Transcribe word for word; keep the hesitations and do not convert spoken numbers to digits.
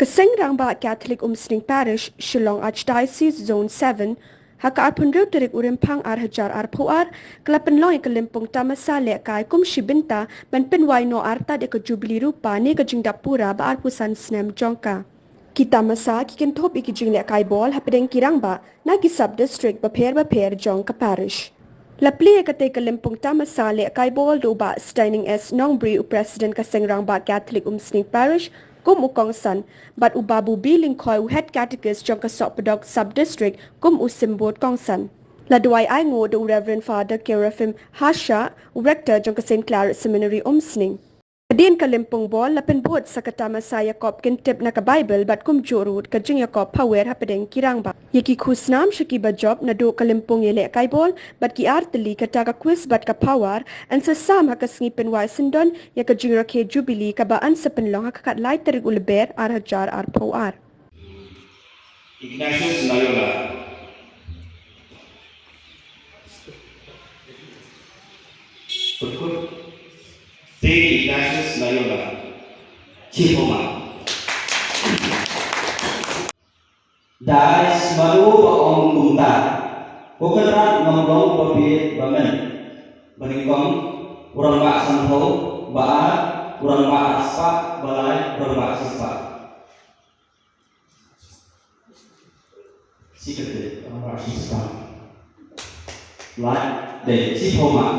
Ka Seng Rangbah Catholic Umsning Parish, Shillong Archdiocese Zone seven, ha ka arphew hynriew tarik u Rymphang ar hajar arphew ar, ka la pynlong ïa ka lympung tamasa lehkai kum shi bynta ban pynwai noh artat ïa ka Jubili Rupa ne ka jingdap pura ba arphew san snem jong ka. Ki tamasa ki kynthup ïa ki jinglehkai bol hapdeng ki rangbah na ki sub district bapher bapher jong ka parish. La plie ïa katei ka lympung tamasa lehkai bol da u Bah Steining S Nongbri, u President ka Seng Rangbah Catholic Umsning Parish, kum u kongsan, bad u Babu B Lyngkhoi, u Head Catechist jong ka Sohpdok Sub District, kum u symbud kongsan. La duwai ainguh da u Reverend Father Kerafim Hasha, u Rector jong ka Saint Claret Seminary Umsning. Hadien ka lympung bol la pynbud sa ka tamasa ïakob kyntip na ka Baibl bad kumjuh ruh ka jingïakob power hapdeng ki rangbah. Ïa ki khusnam sha ki bajop naduh ka lympung ïalehkai bol bad ki artylli kata ka quiz bad ka power yn sa sam ha ka sngi pynwai syndon ïa ka jingrakhe Jubili kaba yn sa pynlong ha ka khatlai tarik u Lber ar hajar arphew ar. Ignatius Nayola. Kut kut. Saint Ignatius Nayola. Chipoma. Dai smadu ba ong kumta. Ko Kynrad ngam long ba bieit ba men. Ba nyngkong, u rangbah sanphew, ba ar, u rangbah arspah, ba lai, u rangbah shispah. Shi kynti, u rangbah shispah. Lai, dei, shiphew mah.